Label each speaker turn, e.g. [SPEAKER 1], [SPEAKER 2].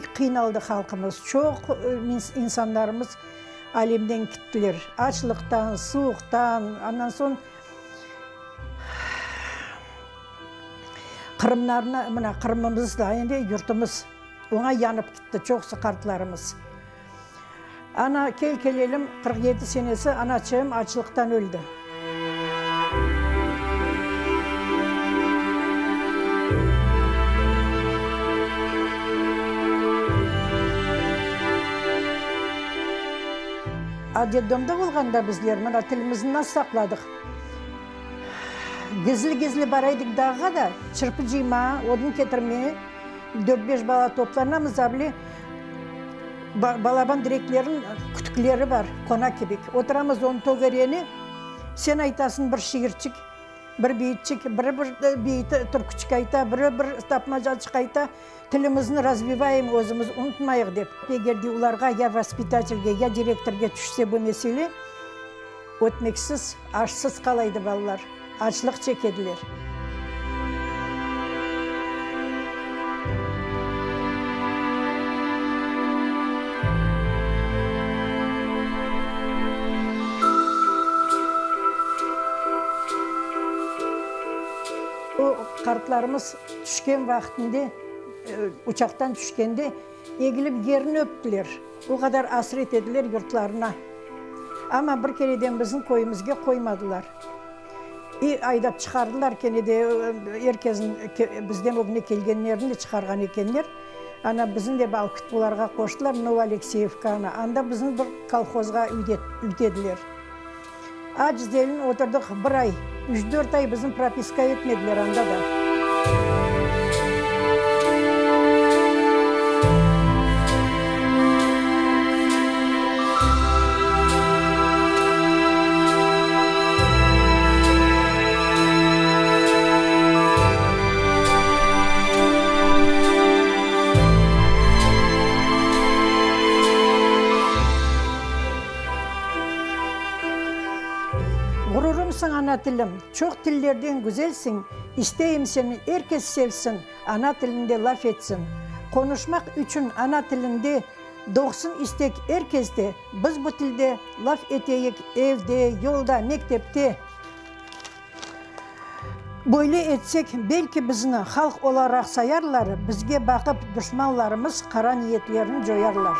[SPEAKER 1] Pek qıynaldı halqımız, çoq insanlarımız alemden kittiler, açlıqtan, suvuqtan, andan soñ Qırımlarnı, mına Qırımımız da endi yurtumız, oña yanıp kitti çoqusı qartlarımız. Ana, kel kelelim, 47 senesi anaçığım açlıqtan öldi. A detdomda olğanda bizler mına tilimizni nasıl saqladıq? Gizli-gizli baraydık dağğa da, çırpı cıymağa, odun ketirmeye, dört-beş bala toplanamız, avle balaban direklerin kütükleri bar, qona kibik. Oturamız onıñ tögerene, sen aytasıñ bir şiirçik, bir beyitçik, biri bir beyit türküçik ayta, biri bir tapmacaçıq ayta, tilimizni razvivayım özümiz, unutmayıq dep. Eger de olarğa ya vospitatelge, ya direktorge tüşse bu mesele, Ötmeksiz, aşsız qalaydı balalar, açlıq çekediler. O qartlarımız tüşken vaqtında, uçaqtan tüşkende, egilip yerini öptiler. O qadar asret ediler yurtlarına. Amma bir kereden bizni köyümizge qoymadılar. İ aydap çıqardılar kene de, er kesin bizden ögüne kelgenlerni de çıqarğan ekenler. Ana, bizni de alıp olarğa qoştılar, Novoalekseyevkanı. Anda bizni bir kolhozğa üytediler. Aç-zelin oturdıq bir ay, üç-dört ay bizni propiska etmediler anda da. Ğururımsıñ, ana tilim, çoq tillerden güzelsiñ, İsteyim seni er kes sevsin, ana tilinde laf etsin. Qonuşmaq içün ana tilinde doğsun istek er keste, Biz bu tilde laf eteyik evde, yolda, mektepte. Böyle etsek, belki bizni halq olaraq sayarlar, bizge baqıp duşmanlarımız qara niyetlerini coyarlar.